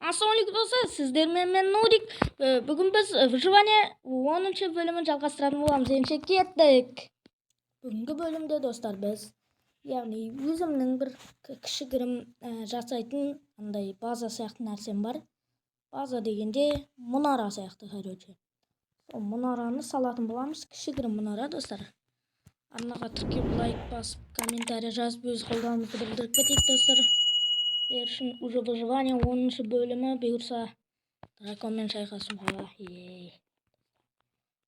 Ассалаумағалейкум, достар, сіздермен мен, Нурик. Бүгін біз выживание 10 бөлімін жалғастыратын боламыз. Ендеше кеттік. Бүгінгі бөлімде, достар, біз, яғни өзімнің бір кішігірім жасайтын андай база сияқты нәрсем бар. База дегенде мұнара сияқты, короче. Сол мұнараны салатын боламыз. Кішігірім мұнара, достар. Арнаға тіркеліп, лайк басып, комментарий жазып, өз қолдауымызды білдіріп кетейік, достар. Сіздер үшін уже выживание 10 бөлімі, бұйырса, драконмен шайқасуға. Ей.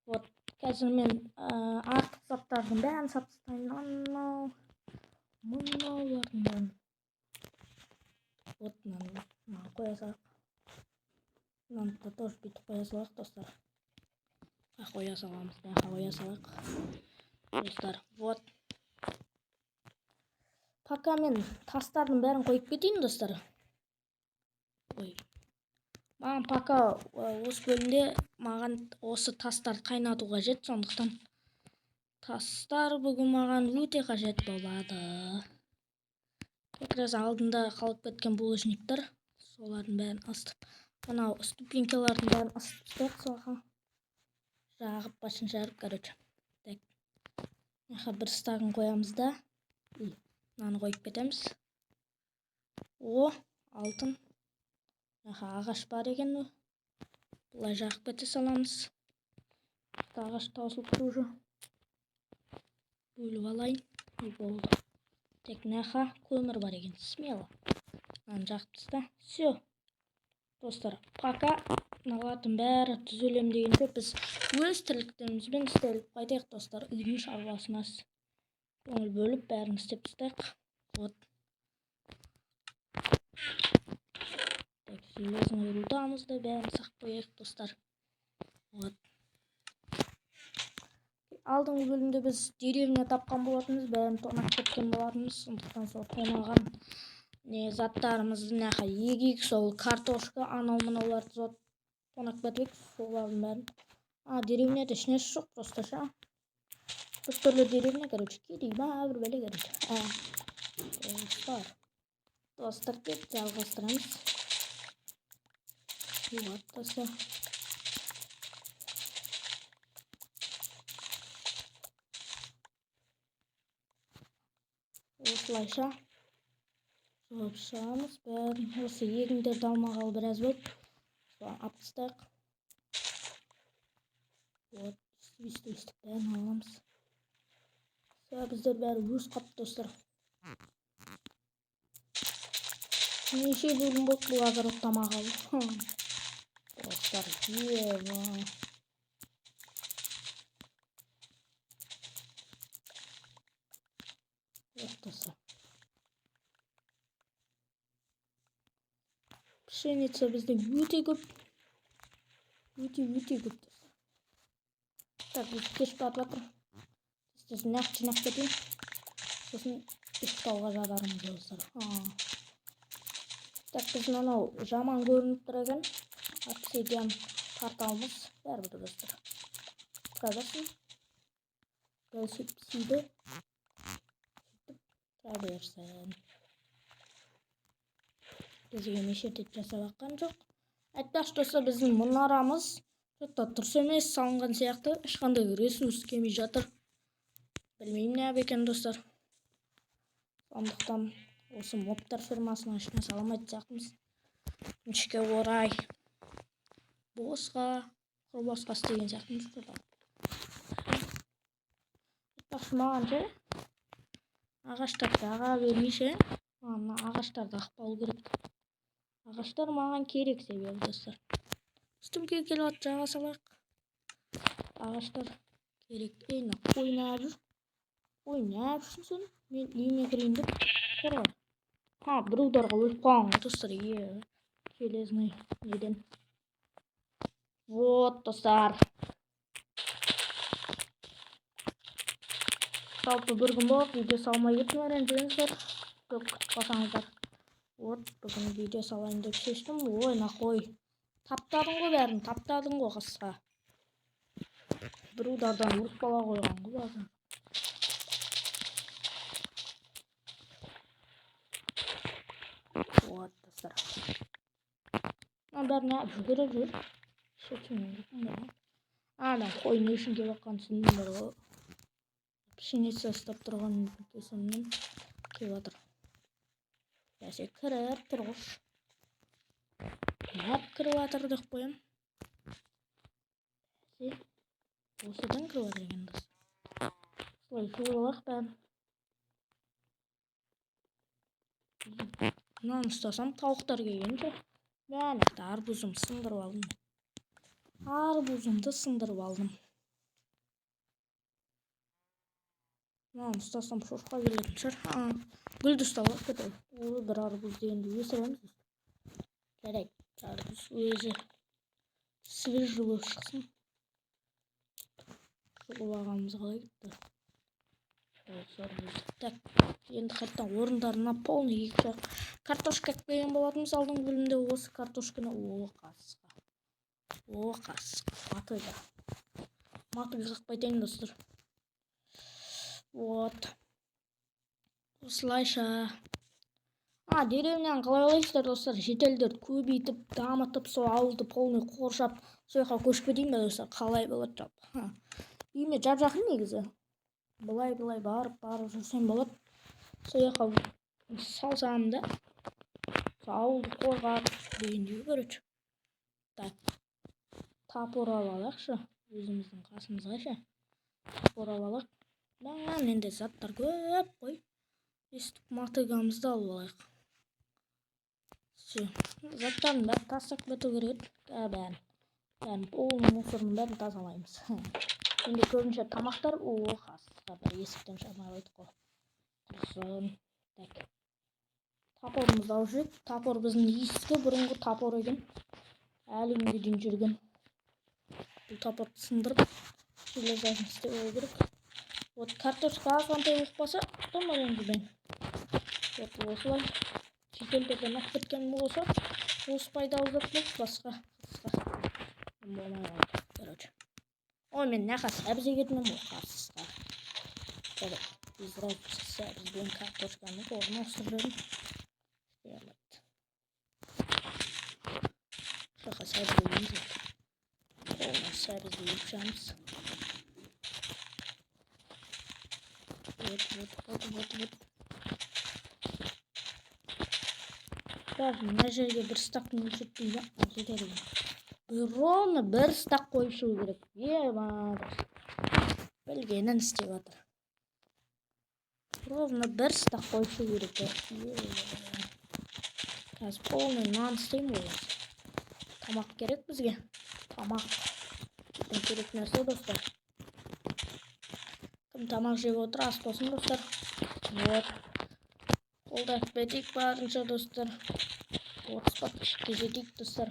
Вот, қазір мен артық заттардың бәрін сатып тастайын. Анау, мынаулардың бәрін. Вот, мынаны қоя салайық. Мынаны да тоже бүйтіп қоя салайық, достар. Қоя саламыз, мына қоя салайық. Достар, вот. Пока мен тастардың бәрін қойып кетейін, достар. Ой. Маған пока осы бөлімде маған осы тастарды қайнату қажет, сондықтан тастар бүгін маған өте қажет болады. Как раз алдында қалып кеткен булыжниктер, солардың бәрін ысытып, мынау ступенькалардың бәрін ысытып тастайық, соға жағып, башын жарып, короче. Так. Мына бір стагын қоямыз да. И мынаны қойып кетеміз. О, алтын. Мына ағаш бар екен. Былай жағып кете саламыз. Ағаш таусылып тұр уже. Бөліп алайын. И болды. Тек мына көмір бар екен. Смело. Мынаны жағып таста. Все. Достар, пока мыналардың бәрі түзелем дегенше, біз өз тірліктерімізбен істеліп қайтайық, достар. Үйдің шаруасына көңіл бөліп, бәрін істеп тастайық. Вот. Так, железный рудамызды бәрін сақ қояйық, достар. Вот. Алдыңғы бөлімде біз деревня тапқан болатынбыз, бәрін тонап кеткен болатынбыз. Сондықтан сол тонаған не заттарымызды мына егейік, сол картошка, анау мынауларды тонап кетейік, солардың бәрін. А, деревняда ешнәрсе жоқ просто ша. Бір түрлі деревня, короче, кедей ма, бір бәле, короче. Достар. Достар, кет жалғастырамыз. Вот, достар. Осылайша жауып шығамыз бәрін. Осы егіндерді алмағалы біраз болды. Соны алып тастайық. Вот, өйстіп, өйстіп, өйстіп бәрін аламыз. Все, біздер бәрі өсіп қапты, достар. Неше бөлім болды бұл огородтамағалы. Достар, ева. Вот, достар. Пшеница бізде өте көп. Өте, өте көп, достар. Так, біз кеш батып жатыр. Сосын нақты жинап кетейін. Сосын ұйықтауға жатармыз, достар. Так, біздің анау жаман көрініп тұр екен. Обсидиан порталымыз. Бәрібір, достар. Тұра берсін. Дәл сөйтіп пісиді. Сөйтіп тұра берсін. Бізге неше рет жасап жатқан жоқ. Айтпақшы, достар, біздің мұнарамыз что-то дұрыс емес салынған сияқты. Ешқандай ресурс келмей жатыр. Білмеймін не екен, достар. Сондықтан осы мобтар фермасының ішіне сала алмайтын сияқтымыз. Өкінішке орай. Босқа, құр босқа істеген сияқтымыз. Айтпақшы, маған ше ағаштар жаға бермей ше. Маған мына ағаштарды ықпалу керек. Ағаштар маған керек себебі, достар. Үстімге келіп жатыр, жаға салайық. Ағаштар керек. Ей, мына қой неғып жүр? Қой неғып жүрсің сен? Мен үйіме кірейін деп қорға. Ха, бір ударға өліп қалған ғой, достар. Е, железный неден. Вот, достар. Жалпы бір күн болды, видео салмай кеттім, ренжімеңіздер. Көп күтіп қалсаңыздар. Вот, бүгін видео салайын деп шештім. Ой, мына қой. Таптадың ғой бәрін, таптадың ғой қысқа. Бір удардан өліп қала қойған ғой базар. Вот, достар. Бәрін неғып жүгіріп жүр? Түсінген жоқпын бар ғой. А, мен қой не үшін келіп жатқанын түсіндім бар ғой. Пшеница ұстап тұрған кесімнен келіп жатыр. Бәсе, кіріп тұр ғой. Неғып кіріп жатыр деп қоямын. Бәсе, осыдан кіріп жатыр екен, достар. Осылай жуып алайық бәрін. Мынаны ұстасам, тауықтар келгенше. Мә, мына арбузымды сындырып алдым. Арбузымды сындырып алдым. Мынаны ұстасам, шошқа келетін шығар. А, гүлді ұстап алып кетемін. Ой, бір арбуз дегенді өсіреміз. Жарайды, арбуз өзі свежий болып шықсын. Жұлып алғанымыз қалай кетті? Осы арбуз. Так, енді қайтадан орындарына полный екі жақ картошка әкелген болатынбыз алдыңғы бөлімде. Осы картошканы, о, қасқа. О, қасқа. Мотыга. Мотыга қақпай айтайын, достар. Вот. Осылайша. А, деревняны қалай ойлайсыздар, достар? Шетелдерді көбейтіп, дамытып, сол ауылды полный қоршап, сол жаққа көшіп кетейін бе, достар? Қалай болады жалпы? Үйіме жап жақын негізі. Былай-былай барып-барып жүрсем болады. Сол жаққа салсам да, сол ауылды қорғап дегендей, короче. Так. Топор алып алайықшы. Өзіміздің қасымызға ше. Топор алып алайық. Мә, менде заттар көп қой. Өстіп мотыгамызды алып алайық. Все. Заттардың бәрін тастап кету керек еді. Бәрін. Бәрін, полный мусордың бәрін тазалаймыз. Менде көбінше тамақтар, о, қасқа бір есіктен шығармай қойдық қой. Құрысын. Так. Топорымызды алып жүрейік. Топор біздің ескі бұрынғы топор екен. Әлі күнге дейін жүрген. Бұл топорды сындырып, железасын істеп алу керек. Вот, картошка азғантай болып қалса, тым ренжімеймін. Вот, осылай шетелдерден алып кеткен болса, осы пайдалы зат болды, басқа қысқа болмай қалды, короче. Ой, мен мына жаққа сәбіз егетін едім ғой, қасқа. Жарайды, без разницы, сәбіз бен картошканы орнына ауыстырып жібердім. Істей алмайды. Осы жаққа сәбіз егеміз енді. Полный сәбізді егіп шығамыз. Вот, вот, вот, вот, вот. Даже мына жерге бір стактың жетпейді, жетеді екен. Ровно бір стак қойып шығу керек. Ема, білгенін істеп жатыр. Ровно бір стак қойып шығу керек. Қазір полный нан істеймін ғой. Тамақ керек бізге. Тамақ. Ең керек нәрсе, достар. Кім тамақ жеп отыр, ас болсын, достар. Вот. Қолдап кетейік барынша, достар. 30 подписчикке жетейік, достар.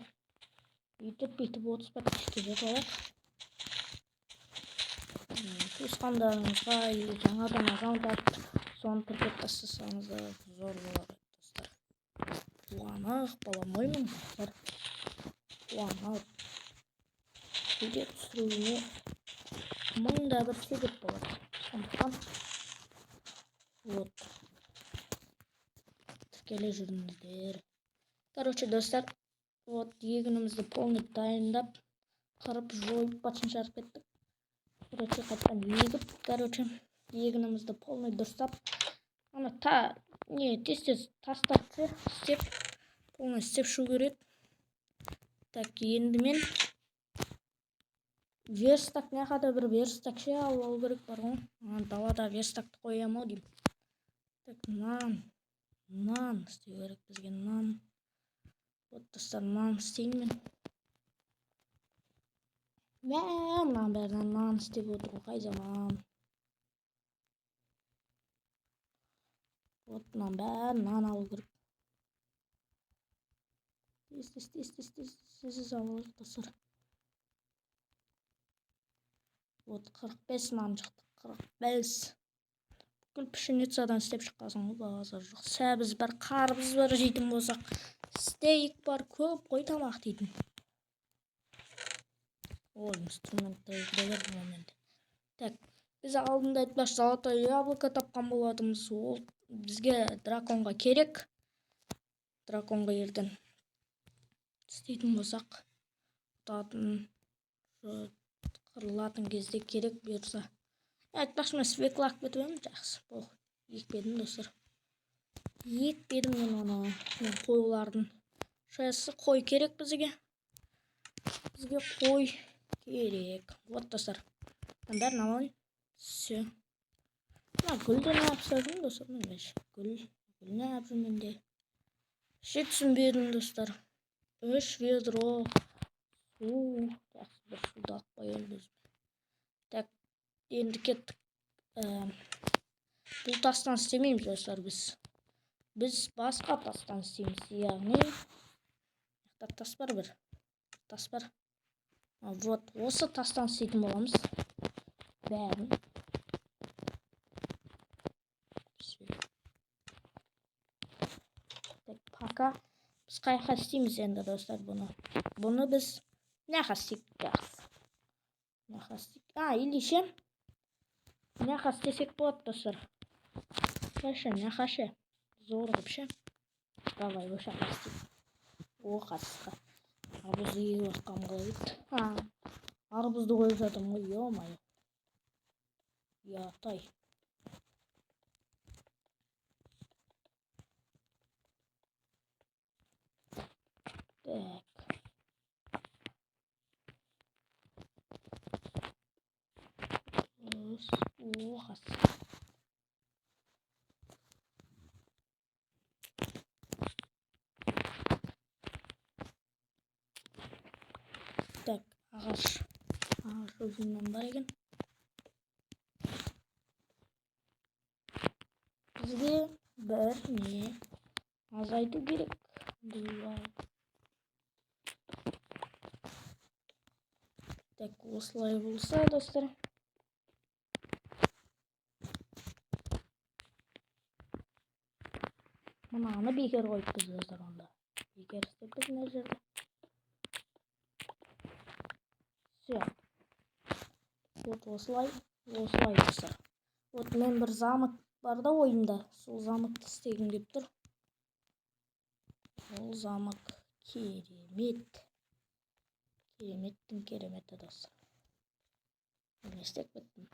Үйтіп бүйтіп 30 подписчикке жетіп алайық. Туысқандарыңызға или жаңадан аккаунт ашып, соны тіркеп тастасаңыздар, зор болады, достар. Қуанып балам ғой мен, достар. Қуанып. Видео түсіруіме мың да бір себеп болады. Сондықтан вот тіркеле жүріңіздер. Короче, достар, вот егінімізді полный дайындап, қырып, жойып, башын шығарып кеттік. Короче, қайтадан егіп, короче, егінімізді полный дұрыстап, ана та не тез тез тастарды істеп, полный істеп шығу керек. Так, енді мен верстак, мына жақта бір верстак ше алып алу керек бар ғой. Далада верстакты қоямын ау деймін. Так, нан. Нан істеу керек бізге, нан. Вот, достар, нан істеймін мен. Мә, мынаның бәрінен нан істеп отыру қай заман. Вот, мынаның бәрін нан алу керек. Тез, тез, тез, тез, тез, тез алып алайық, достар. Вот, 45 нан шықты, 45. Бүкіл пшеницадан істеп шыққансың ғой, базар жоқ. Сәбіз бар, қарбыз бар, жейтін болсақ, стейк бар, көп қой тамақ дейтін. Ой, инструменттер кіре берді момент. Так, біз алдында айтпақшы золотое яблоко тапқан болатынбыз. Ол бізге драконға керек. Драконға ертең Істейтін болсақ, ұтатын, қырылатын кезде керек бұйырса. Айтпақшы, мен свекла алып кетіп едім. Жақсы, бол, екпедім, достар. Екпедім мен оны. Мен қойлардың шаясы, қой керек бізге. Бізге қой керек. Вот, достар. Бәрін алайын. Все. Мына гүлді неғып істеп жүрмін, достар? Мен вообще гүл неғып жүрмін де. Вообще түсінбедім, достар. Үш ведро су. Жақсы, бір суды алып қояйын өзіме. Так, енді кеттік. Бұл тастан істемейміз, достар, біз. Біз басқа тастан істейміз. Яғни, мына тас бар бір. Тас бар. Вот, осы тастан істейтін боламыз. Бәрін. Всё. Так, пока біз қай жаққа істейміз енді, достар, бұны? Бұны біз мына жаққа істейік. Жақсы. Мына жаққа істейік. А, или ше? Мына жаққа істесек болады, достар. Вообще, мына жаққа ше. Зор қылып ше. Давай, осы жаққа істейік. О, қасқа. Арбузды егіп жатқаным қалай кетті? А, арбузды қойып жатырмын ғой, ё-моё. Ұят-ай. Так. О, қасқа. Так, ағаш. Ағаш өзімнен бар екен. Бізге бір не азайту керек. Два. Так, осылай болса, достар. Мынаны бекер қойыппыз, достар, онда. Бекер істеппіз мына жерде. Все. Вот осылай, осылай, достар. Вот мен бір замок бар да ойымда. Сол замокты істегім келіп тұр. Ол замок керемет. Кереметтің кереметі, достар. Мен не істеп кеттім?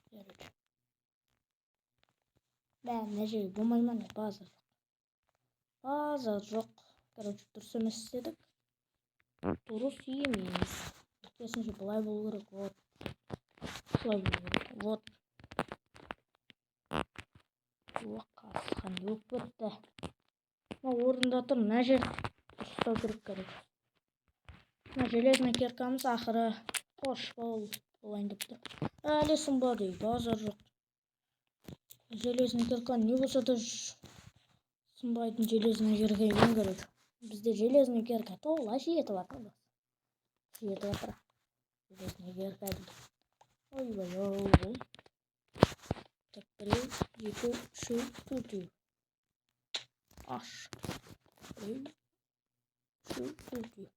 Короче. Бә, мына жерге болмай ма, не? Базар жоқ. Базар жоқ. Короче, дұрыс емес істедік. Дұрыс емес. Керісінше, былай болу керек. Вот. Осылай болу керек. Вот. О, қасқа не болып кетті? Мына орында тұр, мына жер дұрыстау керек, короче. Мына железный киркамыз ақыры қош бол болайын деп тұр. Әлі сынбады, базар жоқ. Железный кирка не болса да сынбайтын железный кирка екен, короче. Бізде железный кирка тола жетіп жатыр. Жетіп жатыр. Железный кирка дейді. Ойбай ау. Так, біреу, екеу, үшеу, төртеу. Аш. Біреу, үшеу, төртеу.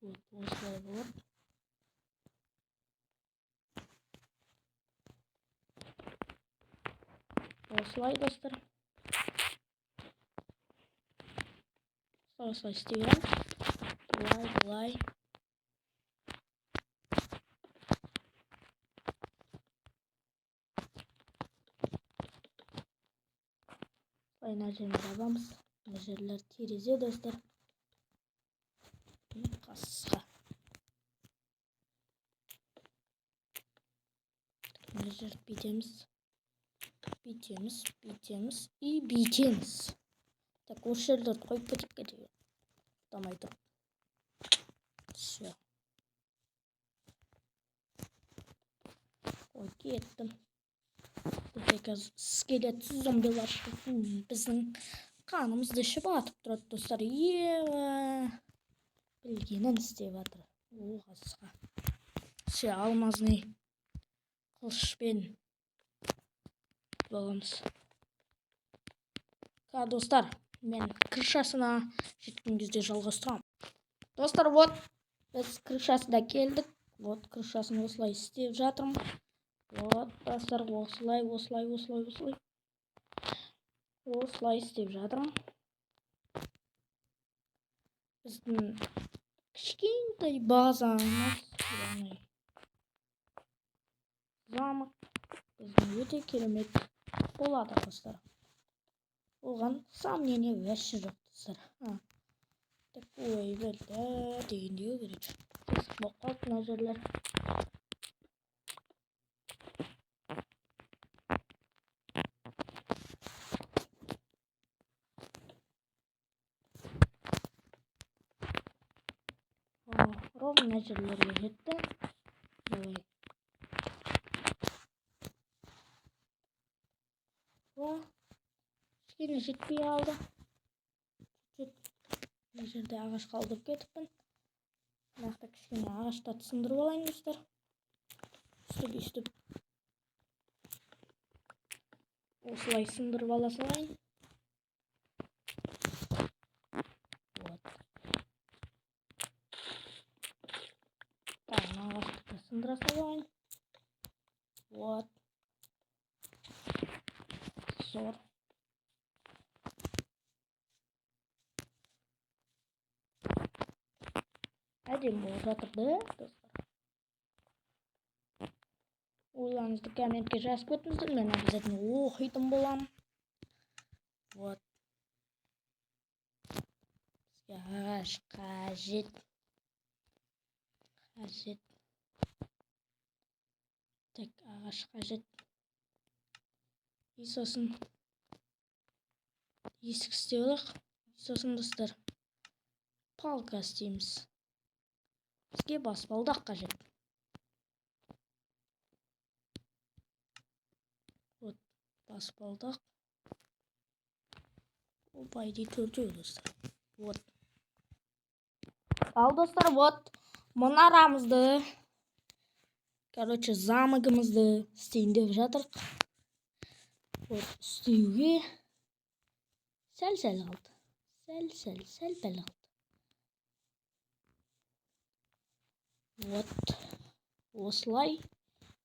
Вот, осылай болады. Осылай, достар. Осылай істей береміз. Былай, былай. Осылай мына жерін жабамыз. Мына жерлер терезе, достар. Қасқа. Мына жерді бүйтеміз. Бүйтеміз, бүйтеміз и бүйтеміз. Так, осы жерлерді қойып кетейік кетейік. Ұйықтамай тұрып. Все. Қойып кеттім. Бізде қазір скелет зомбилар біздің қанымызды ішіп атып тұрады, достар. Ева. Білгенін істеп жатыр. О, қасқа. Все, алмазный қылышпен боламыз. Ка, достар, мен крышасына жеткен кезде жалғастырамын. Достар, вот біз крышасына келдік. Вот, крышасын осылай істеп жатырмын. Вот, достар, осылай, осылай, осылай, осылай. Осылай істеп жатырмын. Біздің кішкентай базамыз, яғни замок біздің өте керемет болады, достар. Оған сомнение вообще жоқ, достар. Так, ой, бәлді дегендей, короче. Қисық болып қалды мына жерлер. О, ровно мына жерлерге жетті. Давай. О, кішкене жетпей қалды. Чуть-чуть мына жерде ағаш қалдырып кетіппін. Мына жақта кішкене ағаштарды сындырып алайын, достар. Өйстіп, өйстіп. Осылай сындырып ала салайын. Вот. Тағы мына ағашты да сындыра салайын. Вот. Зор. Әдемі болып жатыр да, достар. Ойларыңызды комментке жазып кетіңіздер, мен обязательно оқитын боламын. Вот. Бізге ағаш қажет. Қажет. Так, ағаш қажет. И сосын есік істеп алайық. Сосын, достар, палка істейміз. Бізге баспалдақ қажет. Вот, баспалдақ. Ол, по идее, төртеу, достар. Вот. Ал, достар, вот, мұнарамызды, короче, замогымызды істейін деп жатырық. Вот, істеуге сәл-сәл қалды. Сәл-сәл, сәл-пәл қалды. Вот. Осылай,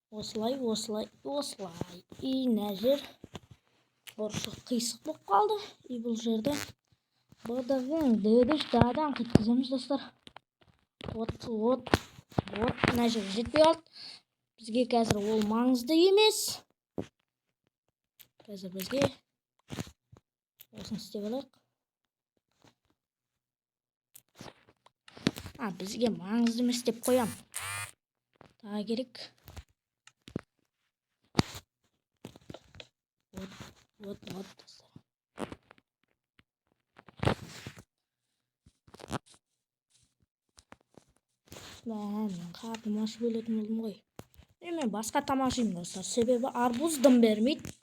осылай, осылай, осылай. И мына жер бұрышы қисық болып қалды. И бұл жерде бдғың ддш дадан қиткіземіз, достар. Вот, вот, вот, мына жер жетпей қалды. Бізге қазір ол маңызды емес. Қазір бізге осыны істеп алайық. А, бізге маңызды емес деп қоям. Тағы керек. Вот, вот, вот, достар. Мә, мен қарным ашып өлетін болдым ғой. Е, мен басқа тамақ жеймін, достар. Себебі арбуз дым бермейді.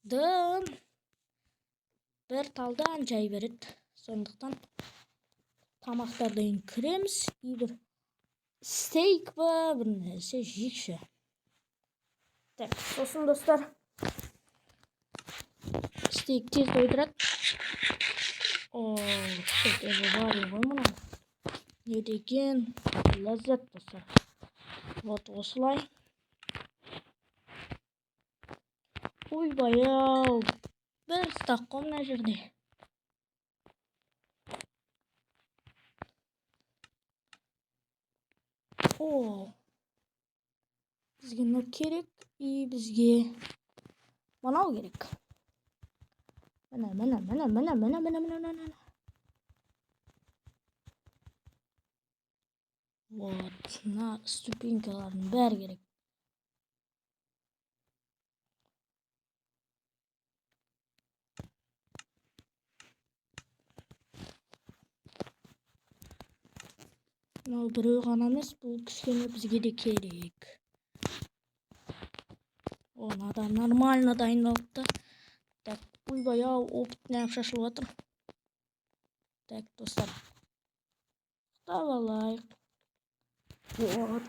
Дым бір талдан жай береді. Сондықтан тамақтардан кіреміз и бір стейк па, бір нәрсе жейікші. Так, сосын, достар, стейк тез тойдырады. О, shit, бар ғой мынау. Не деген ләззат, достар. Вот осылай. Ойбай ау, бір стак қой мына жерде. О, бізге мынау керек и бізге мынау керек. Міне, міне, міне, міне, міне, міне, міне, міне. Вот, мына ступенькалардың бәрі керек. Мынау біреу ғана емес, бұл кішкене бізге де керек. О, мынадан нормально дайындалыпты. Так, ойбай ау, опыт неғып шашылып жатыр. Так, достар. Ұстап алайық. Вот.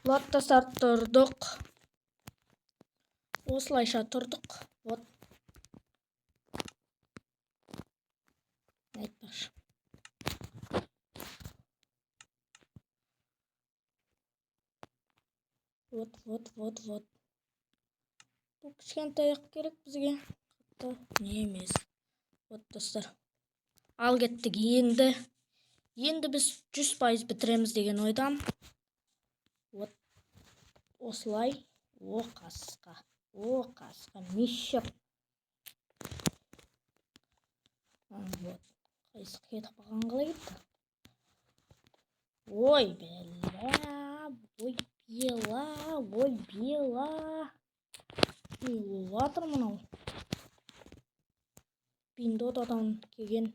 Вот, достар, тұрдық. Осылайша тұрдық. Вот. Айтпақшы. Вот, вот, вот, вот. Бұл кішкентай ақ керек бізге. Қатты не емес. Вот, достар. Ал кеттік енді. Енді біз 100% бітіреміз деген ойдам. Вот осылай. О, қасқа. О, қасқа. Мешок. Вот. Қайсы кетіп қалған, қалай кетті? Ой, бәлә, ой, бела, ой, бела. Не болып жатыр мынау? Пиндодадан келген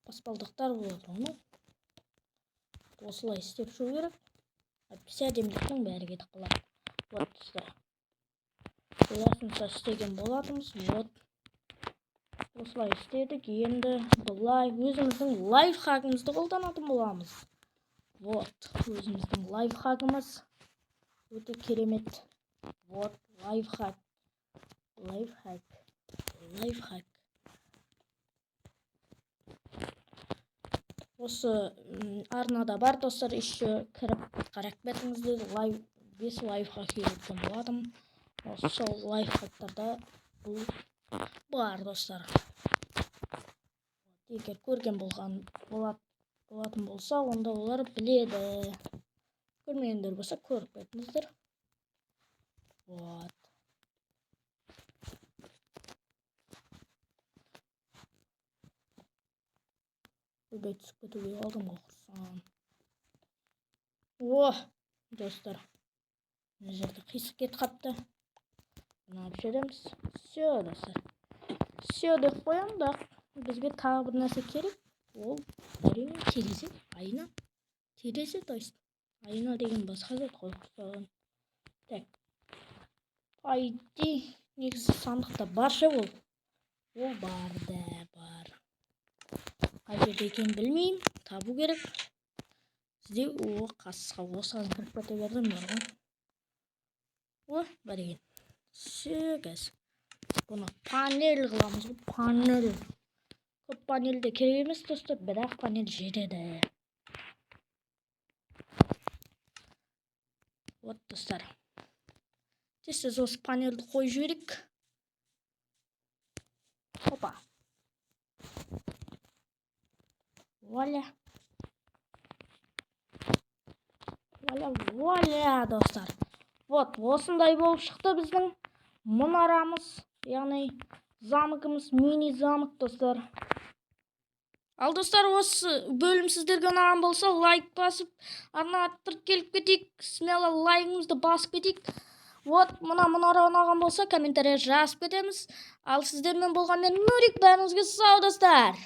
баспалдақтар болып жатыр ғой. Осылай істеп шығу керек. Әйтпесе әдеміліктің бәрі кетіп қалады. Вот, достар. Осынша істеген болатынбыз. Вот. Осылай істедік. Енді былай өзіміздің лайфхагымызды қолданатын боламыз. Вот, өзіміздің лайфхагымыз өте керемет. Вот, лайфхак. Лайфхак. Лайфхак. Осы арнада бар, достар, еще кіріп қарап кетіңіздер. Лайв 5 лайфхак үйреткен болатынмын. Осы сол лайфхактарда бұл бар, достар. Егер көрген болған болатын болса, онда олар біледі. Көрмегендер болса, көріп кетіңіздер. Вот. Ойбай, түсіп кетуге қалдым ғой, құрсын. О, достар. Мына жерде қисық кетіп қапты. Бұны алып жібереміз. Все, достар. Все деп қоямын да, бізге тағы бір нәрсе керек. Ол әрине терезе, айна. Терезе, то есть айна деген басқа зат қой, құрсын. Так. По идее, негізі сандықта бар ше ол. Ол бар да, бар. Қай жерде екенін білмеймін, табу керек. Бізде, о, қасқа осыған кіріп кете бердім бар ғой. О, бар екен. Все, қазір. Бұны панель қыламыз ғой, панель. Көп панель де керек емес, достар, бірақ панель жетеді. Вот, достар. Тез-тез осы панельді қойып жіберейік. Опа. Вуаля. Вуаля, вуаля, достар. Вот, осындай болып шықты біздің мұнарамыз, яғни замокымыз, мини замок, достар. Ал, достар, осы бөлім сіздерге ұнаған болса, лайк басып, арнаға тіркеліп кетейік, смело лайкымызды басып кетейік. Вот, мына мұнара ұнаған болса, комментария жазып кетеміз. Ал сіздермен болған мен Нурик, бәріңізге сау, достар.